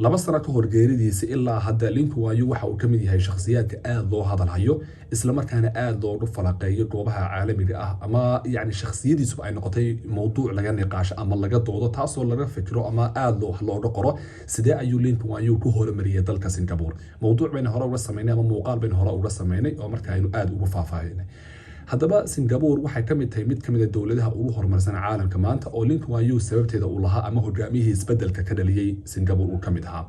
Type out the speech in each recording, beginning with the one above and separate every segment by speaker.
Speaker 1: 2 sano ka hor geeridiisa ilaa hadda, Lee Kuan Yew waxa uu ka mid yahay shakhsiyaadka aada loo hadalhayo, islamarkaana aada loogu falaqeeyo goobaha caalamiga ah, ama yani shakhsiyadiisuba ay noqotay mowduuc laga niqaasho ama laga doodo, taasoo laga fikiro ama aada wax looga qoro. Sidee ayuu Lee Kuan Yew ku horumariyay dalka Singapore? Mowduuc baynu hore uga samaynay ama muuqaal baynu hore uga samaynay oo marka aynu aada ugu faahfaahinay. Haddaba Singapore waxay ka mid tahay mid ka mid a dowladaha ugu horumarsan caalamka maanta, oo Lee Kuan Yew sababteeda uu lahaa ama hogaamiyihii isbedelka ka dhaliyey Singapore uu ka mid ahaa.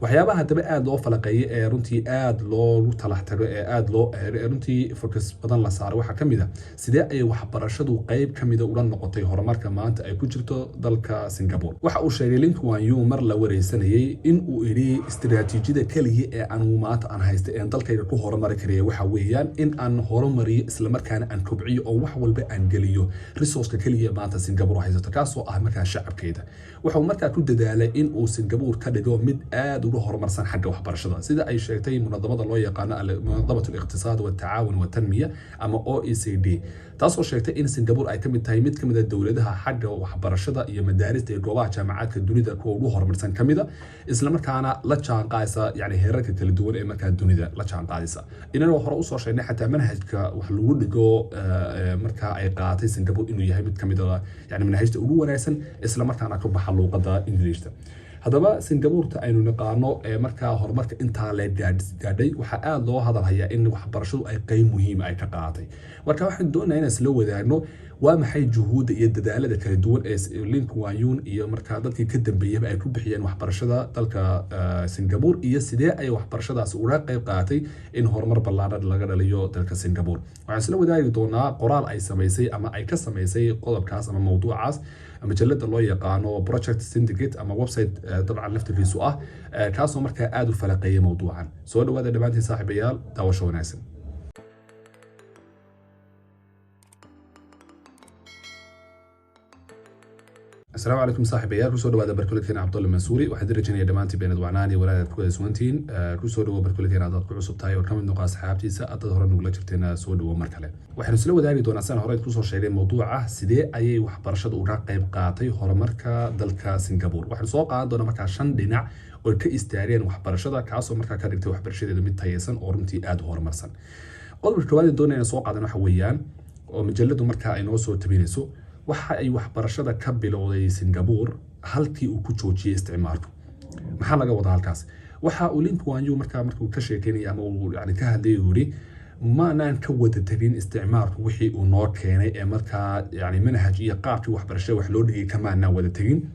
Speaker 1: Waxyaabaha haddaba aada loo falaqeeyay ee runtii aada loogu talax tago ee aada loo eego ee runtii focus badan la saaray waxaa ka mid a: sidee ayay waxbarashadu qeyb ka mida ula noqotay horumarka maanta ay ku jirto dalka Singapore? Waxa uu sheegay Lee Kuan Yew mar la wareysanayay in uu idhi: "Istiraatiijiyada keliya ee anu maanta aan haysta een dalkayga ku horumari karaya waxa weeyaan in aan horumariyo, islamarkaana aan kobciyo oo wax walba aan geliyo resourceka keliya maanta Singapore haysato, kaasoo ah markaa shacabkeeda." Wuxuu markaa ku dadaalay in uu Singapore ka dhigo mid aada uga horumarsan xagga waxbarashada, sida ay sheegtay munadamada loo yaqaano Munadamat Aliqtisaad Waltacaawun Watanmiya ama OECD, taasoo sheegtay in Singapore ay kamid tahay mid kamid a dowladaha xagga waxbarashada iyo madaarista iyo goobaha jaamacaadka dunida kuwa ugu horumarsan kamida, islamarkaana la jaanqaadaysa yani heerarka kala duwan ee markaa dunida la jaanqaadaysa. Inagoo hore usoo sheegnay xataa manhajka wax lagu dhigo markaa ay qaadatay Singapore inuu yahay mid kamid a yani manhajta ugu wanaagsan, islamarkaana ku baxa luuqada Ingiliishta. Haddaba Singabuurta aynu naqaano ee markaa horumarka intaa le gaadhay, waxaa aada loo hadalhayaa in waxbarashadu ay qeyb muhiima ay ka qaadatay. Marka waxaan doonaya inaan isla wadaagno waa maxay juhuudda iyo dadaalada kala duwan ee Lee Kuan Yew iyo markaa dadkii ka dambeeyaba ay ku bixiyeen waxbarashada dalka Singapore, iyo sidee ay waxbarashadaasi uga qeyb qaadatay in horumar ballaaran laga dhaliyo dalka Singapore. Waxaan isla wadaagi doonaa qoraal ay samaysay ama ay ka samaysay qodobkaas ama mowduucaas majalada loo yaqaano Project Syndicate ama website dabcan laftirkiisu ah, kaasoo markaa aada u falaqeeyay mowduucan. Soo dhawaada dhammaantiin saaxiibayaal, daawasho wanaagsan. Asalaamu calaykum saaxiibayaal, kusoo dhawaada barkulankeena Cabdulla Mansuuri. Waxaan rajaynaya dhammaantiin beenad wacnaani walaalaad ku wada sugantihiin. Kusoo dhawo barkulankeena haddaad ku cusub tahay oo ka mid noqo asxaabtiisa, haddaad hore nugula jirteena soo dhawo mar kale. Waxaynu isla wadaagi doonaa, sidaan hore kusoo sheegay, mowduuca sidee ayay waxbarashadu uga qayb qaatay horumarka dalka Singapore. Waxaynu soo qaadan doonaa markaa shan dhinac oo ka istaageen waxbarashada, kaasoo markaa ka dhigtay waxbarashadeedu mid tayeysan oo runtii aada u horumarsan. Qodobka koowaad ee doonayna soo qaadan waxa weeyaan, oo majaladu markaa ay noo soo tabinayso, waxa ay waxbarashada ka bilowday Singapore halkii uu ku joojiyey isticmaalku. Maxaa laga wadaa halkaas? Waxa uu Lee Kuan Yew markaa markuu ka sheekeynaya ama uu yani ka hadlayay uu yidhi: "Maanaan ka wada tegin isticmaalku wixii uu noo keenay ee markaa yani manhaj iyo qaabkii waxbarashada wax loo dhigay, kamaanaan wada tegin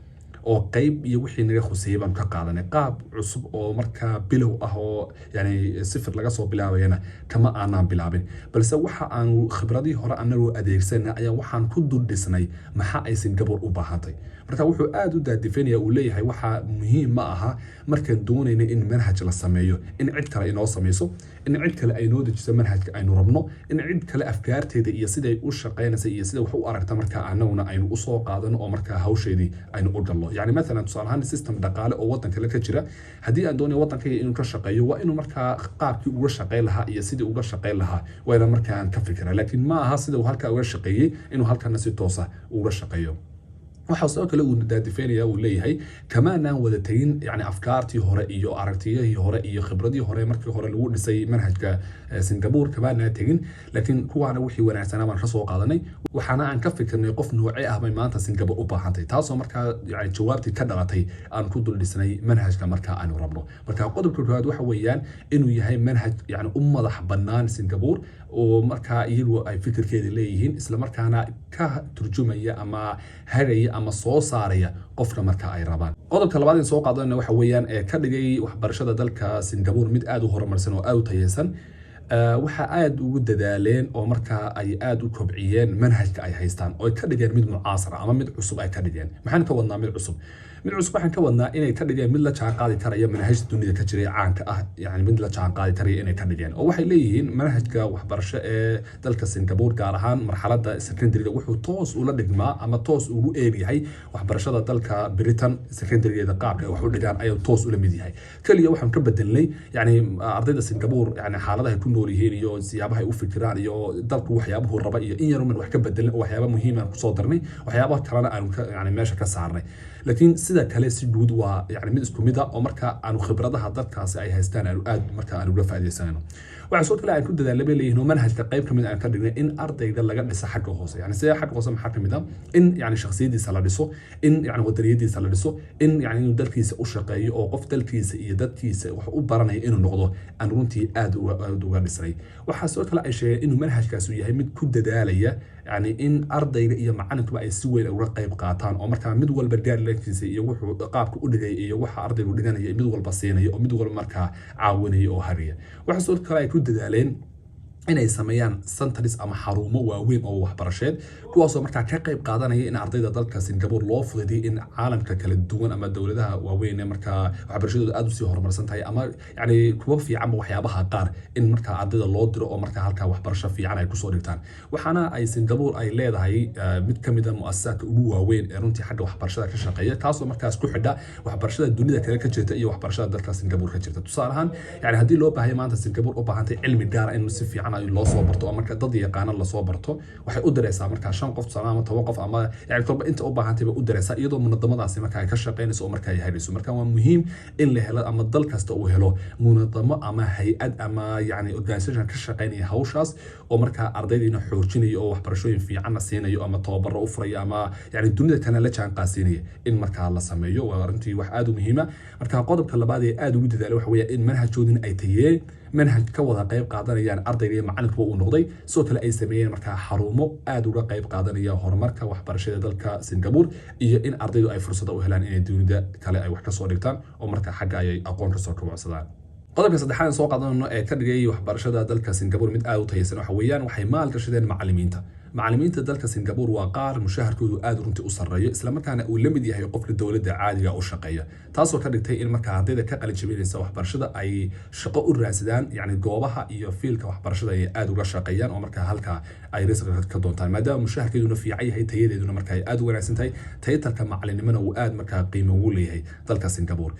Speaker 1: oo qayb iyo wixii naga khuseeyay baan ka qaadanay. Qaab cusub oo markaa bilow ah oo yani sifir laga soo bilaabayana kama aanaan bilaabin, balse waxa aanu khibradii hore anagoo adeegsana ayaa waxaan ku dul dhisnay maxaa ay Singapore u baahantay." Marka wuxuu aada u daadifinaya uu leeyahay: waxaa muhiim ma aha markaan doonayna in manhaj la sameeyo in cid kale inoo sameyso, in cid kale ay noo dejiso manhajka aynu rabno, in cid kale afkaarteeda iyo siday u shaqaynaysa iyo sida wax u aragta markaa anaguna aynu usoo qaadano oo markaa hawsheedii aynu u gallo. Yani mathalan, tusaale ahaan, system dhaqaale oo waddan kale ka jira haddii aan doonayo waddankayga inuu ka shaqeeyo, waa inuu markaa qaabkii uga shaqeyn lahaa iyo sidii uga shaqeyn lahaa waa inaan markaa aan ka fikira, laakiin ma aha sida uu halkaa uga shaqeeyey inuu halkana si toosa uga shaqeeyo. Waxaa sidoo kale uu daadifeynaya uu leeyahay: kamaanaan wada tegin yani afkaartii hore iyo aragtiyihii hore iyo khibradii hore markii hore lagu dhisay manhajka Singapore, kamaanaan tegin, laakiin kuwaana wixii wanaagsanaa baan kasoo qaadanay, waxaana aan ka fikirnay qof noocee ah bay maanta Singapore u baahantay, taasoo markaa yani jawaabtii ka dhalatay aan ku dul dhisnay manhajka markaa aanu rabno. Marka qodobka koowaad waxa weeyaan inuu yahay manhaj yani u madax bannaan Singapore oo markaa iyagu ay fikirkeeda leeyihiin, islamarkaana ka turjumaya ama hagaya ama soo saaraya qofka marka ay rabaan. Qodobka labaad ee soo qaadanayna waxa weeyaan ee ka dhigay waxbarashada dalka Singapore mid aada u horumarsan oo aada u tayeysan, waxa aada ugu dadaaleen oo markaa ay aada u kobciyeen manhajka ay haystaan oo ay ka dhigeen mid mucaasara ama mid cusub ay ka dhigeen. Maxaan ka wadnaa mid cusub? Mid cusub waxaan ka wadnaa inay ka dhigeen mid la jaan qaadi karaya manhajta dunida ka jiray caanka ah, yani mid la jaan qaadi karaya inay ka dhigeen. Oo waxay leeyihiin manhajka waxbarasho ee dalka Singapore, gaar ahaan marxaladda secondary-ga, wuxuu toos ula dhigmaa ama toos ugu eegyahay waxbarashada dalka Britain. Secondary-geeda qaabka ay wax u dhigaan ayuu toos ula mid yahay. Keliya waxaan ka bedelnay yani ardayda Singapore yani xaaladaha ay ku nool yihiin iyo siyaabaha ay u fikiraan iyo dalku waxyaabuhu raba iyo in yaruman wax ka bedelnay oo waxyaaba muhiim aan kusoo darnay, waxyaabaha kalena aanu yani meesha ka saarnay, laakiin sida Sida kale si guud waa yani mid isku mid ah, oo marka aanu khibradaha dadkaasi ay haystaan aanu aad marka aanu uga faa'iidaysanayno. Waxaa sidoo kale aan ku dadaalay, bay leeyihiin, oo manhajka qayb ka mid aan ka dhignay in ardayga laga dhiso xagga hoose. Yani sida xagga hoose maxaa ka mid ah? In yani shakhsiyadiisa la dhiso, in yani wadaniyadiisa la dhiso, in yani inuu dalkiisa u shaqeeyo oo qof dalkiisa iyo dadkiisa wax u baranaya inuu noqdo aan runtii aad uga dhisnay. Waxaa sidoo kale ay sheegeen inuu manhajkaasi yahay mid ku dadaalaya yani in ardayga iyo macalinkuba ay si weyn uga qayb qaataan, oo markaa mid walba guideline-kiisa iyo wuxuu qaabka u dhigay iyo waxa ardaygu dhiganaya mid walba siinaya, oo mid walba markaa caawinaya oo hagaya. Waxaa sidoo kale ay ku dadaaleen inay sameeyaan centers ama xarumo waaweyn oo waxbarasheed, kuwaasoo markaa ka qayb qaadanaya in ardayda dalka Singapore loo fududiyo in caalamka kala duwan ama dowladaha waaweyn ee markaa waxbarashadooda aad usii horumarsan tahay ama yani kuwa fiicanba waxyaabaha qaar in markaa ardayda loo diro, oo markaa halkaa waxbarasho fiican ay kusoo dhigtaan. Waxaana ay Singapore ay leedahay mid ka mid a muasasaadka ugu waaweyn ee runtii xagga waxbarashada ka shaqeeya, taasoo markaas ku xidha waxbarashada dunida kale ka jirta iyo waxbarashada dalka Singapore ka jirta. Tusaale ahaan, yani haddii loo baahaya maanta Singapore u baahantay cilmi gaara in si fiican ay loo soo barto oo marka dad yaqaana lasoo barto, waxay u diraysaa markaa shan qof tusaale ama 10 qof ama yani kolba inta u baahantay bay u diraysaa, iyadoo munadamadaasi marka ay ka shaqeynayso oo marka ay hagayso. Marka waa muhiim in la helo ama dal kasta uu helo munadamo ama hay-ad ama yani organisation ka shaqeynaya hawshaas, oo markaa ardaydiina xoojinaya oo waxbarashooyin fiicanna siinayo ama tababaro u furaya ama yani dunida kalena la jaan qaadsiinaya in markaa la sameeyo. Waa runtii wax aad u muhiima. Marka qodobka labaad ee aad ugu dadaalay waxa weeye in manhajkoodina ay tayeen, manhaj ka wada qayb qaadanayaan ardayga iyo macalinkuba uu noqday. Sidoo kale ay sameeyeen markaa xarumo aad uga qayb qaadanaya horumarka waxbarashada dalka Singapore iyo in ardaydu ay fursada u helaan inay dunida kale ay wax kasoo dhigtaan oo marka xagga ay aqoon kasoo kobocsadaan. Qodobka saddexaad aan soo qaadanayno ee ka dhigay waxbarashada dalka Singapore mid aad u tayaysan waxa weeyaan waxay maal gashadeen macallimiinta. Macallimiinta dalka Singapore waa qaar mushaharkoodu aad runtii u sarreeyo, islamarkaana uu la mid yahay qofka dowladda caadiga u shaqeeya, taasoo ka dhigtay in markaa ardayda ka qalin jabinaysa waxbarashada ay shaqo u raadsadaan yani goobaha iyo field-ka waxbarashada ay aad uga shaqeeyaan, oo markaa halkaa ay risqiga ka doontaan, maadaama mushaharkeeduna fiican yahay, tayadeeduna markaa ay aad u wanaagsan tahay, title-ka macalinimona uu aad markaa qiimo ugu leeyahay dalka Singapore.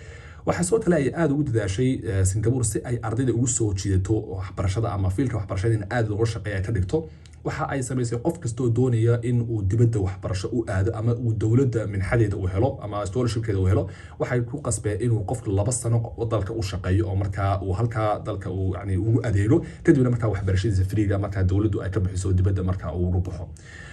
Speaker 1: Waxaa sidoo kale ay aada ugu dadaashay Singapore si ay ardayda ugu soo jiidato waxbarashada ama field-ka waxbarashada in aada looga shaqeeya ay ka dhigto. Waxa ay samaysay qof kastoo doonaya in uu dibadda waxbarasho u aado ama uu dowladda minxadeeda uu helo ama scholarship-keeda uu helo, waxay ku qasbeen inuu qofka 2 sano dalka u shaqeeyo, oo markaa uu halkaa dalka uu yani ugu adeego, kadibna markaa waxbarashadiisa free-ga markaa dowladdu ay ka bixiso dibadda markaa uu ugu baxo.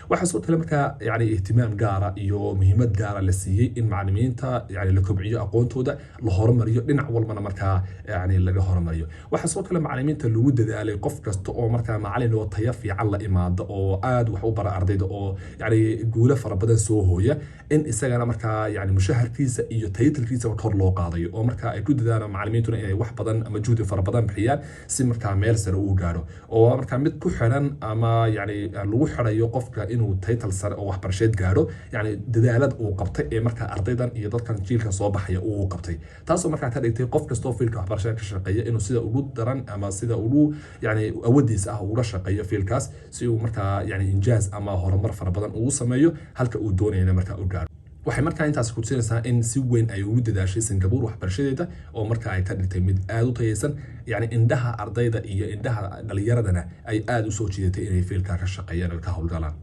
Speaker 1: Waxaa sidoo kale markaa yani ihtimaam gaara iyo muhiimad gaara la siiyey in macallimiinta yani la kobciyo, aqoontooda la horumariyo, dhinac walbana markaa yani laga horumariyo. Waxaa sidoo kale macallimiinta lagu dadaalay qof kasta oo markaa macallin oo tayo fiican la imaada oo aad wax u bara ardayda oo yani guulo fara badan soo hooya, in isagana markaa yani mushaharkiisa iyo title-kiisa kor loo qaadayo, oo markaa ay ku dadaalaan macallimiintuna inay wax badan ama juhdi fara badan bixiyaan si markaa meel sare uu gaadho, oo markaa mid ku xiran ama yani lagu xirayo qofka inuu title sare oo waxbarasheed gaadho yani dadaalad uu qabtay ee markaa ardaydan iyo dadkan jiilka soo baxaya uu qabtay, taasoo markaa ka dhigtay qof kastoo field-ka waxbarashada ka shaqeeya inuu sida ugu daran ama sida ugu yani awoodiisa ah uga shaqeeyo field-kaas, si uu markaa yani injaaz ama horumar fara badan ugu sameeyo halka uu doonayana markaa u gaadho. Waxay markaa intaas kutusinaysaa in si weyn ay ugu dadaashay Singapore waxbarashadeeda, oo marka ay ka dhigtay mid aada u tayaysan, yani indhaha ardayda iyo indhaha dhalinyaradana ay aada usoo jiidatay inay field-ka ka shaqeeyaan oo ka howlgalaan.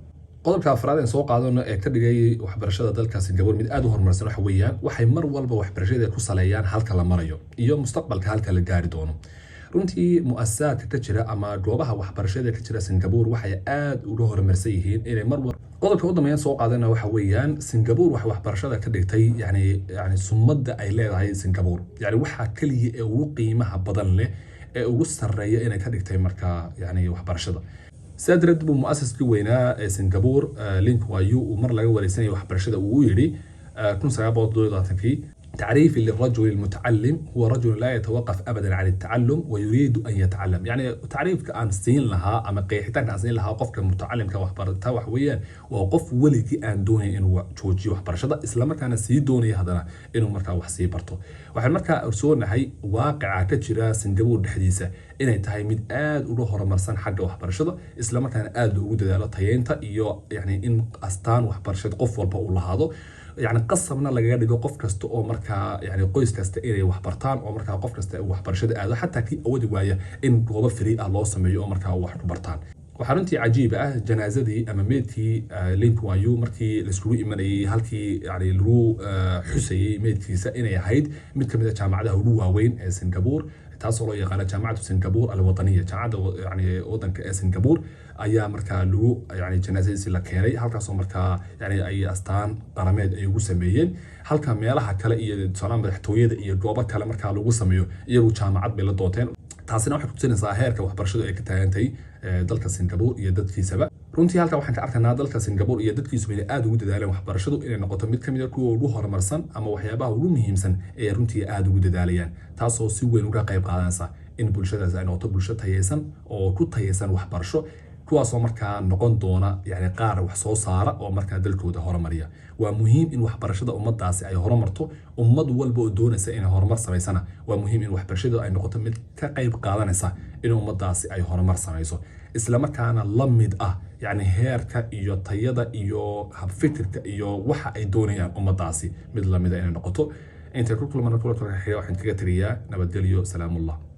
Speaker 1: Qodobka afraad ee soo qaadano ee ka dhigay waxbarashada dalka Singapore mid aada u horumarsan waxa weeyaan waxay mar walba waxbarashadeeda ku saleeyaan halka la marayo iyo mustaqbalka halka la gaari doono. Runtii muasasaadka ka jira ama goobaha waxbarashada ka jira Singapore waxay aada uga horumarsan yihiin inay mar walba. Qodobka u dambeeyaan soo qaadana waxa weeyaan Singapore waxay waxbarashada ka dhigtay yani sumadda ay leedahay Singapore, yani waxa kaliya ee ugu qiimaha badan leh ee ugu sarreeya inay ka dhigtay markaa yani waxbarashada. Sidaa darteed buu muasaskii weynaa ee Singapore, Lee Kuan Yew, uu mar laga wareysanayay waxbarashada uu u yidhi 1972-kii: "تعريفي للرجل المتعلم هو رجل لا يتوقف ابدا عن التعلم ويريد ان يتعلم." يعني تعريفka aan siin lahaa ama qeexitaanka aan siin lahaa qofka mutacalimka waxbarata wax weeyaan waa qof weligii aan doonayn inuu joojiyo waxbarashada, islamarkaana sii doonaya haddana inuu markaa wax sii barto. Waxaan markaa ogsoonahay waaqica ka jira Singapore dhexdiisa inay tahay mid aad uga horumarsan xagga waxbarashada, islamarkaana aad loogu dadaalo tayeynta iyo yani in astaan waxbarasheed qof walba uu lahaado, yani qasabna lagaga dhigo qof kasta oo markaa yani qoys kasta inay wax bartaan, oo markaa qof kasta uu waxbarashada aado, xataa kii awoodi waaya in goobo free ah loo sameeyo oo markaa wax ku bartaan. Waxaa runtii cajiib ah janaazadii ama meydkii Lee Kuan Yew markii laiskugu imanayay halkii yani lagu xusayay meydkiisa inay ahayd mid ka mid a jaamacadaha ugu waaweyn ee Singapore, taasoo loo yaqaano Jaamacatu Singapore Alwataniya. Jaamacadda yani wadanka ee Singapore ayaa markaa lagu yani janaazadiisi la keenay, halkaasoo markaa yani ay astaan qarameed ay ugu sameeyeen, halka meelaha kale iyo tusaalaha madaxtooyada iyo goobo kale markaa lagu sameeyo, iyagu jaamacad bay la dooteen. Taasina waxay kutusinaysaa heerka waxbarashadu ay ka taagantahay dalka Singapore iyo dadkiisaba. Runtii halka waxaan ka arkaynaa dalka Singapore iyo dadkiisuba inay aada ugu dadaaleen waxbarashadu inay noqoto mid kamid a kuwa ugu horumarsan ama waxyaabaha ugu muhiimsan ee runtii aada ugu dadaalayaan, taasoo si weyn uga qayb qaadanaysa in bulshadaas ay noqoto bulsho tayeysan oo ku tayeysan waxbarasho, kuwaasoo markaa noqon doona yani qaar wax soo saara oo markaa dalkooda horumariya. Waa muhiim in waxbarashada ummadaasi ay horumarto. Ummad walba oo doonaysa inay horumar samaysana, waa muhiim in waxbarashadu ay noqoto mid ka qayb qaadanaysa in ummadaasi ay horumar samayso, islamarkaana la mid ah yani heerka iyo tayada iyo habfikirka iyo waxa ay doonayaan ummadaasi mid lamida inay noqoto. Intay ku kulmana kula xiga, waxaan kaga tegayaa nabadgelyo. Salaamullah.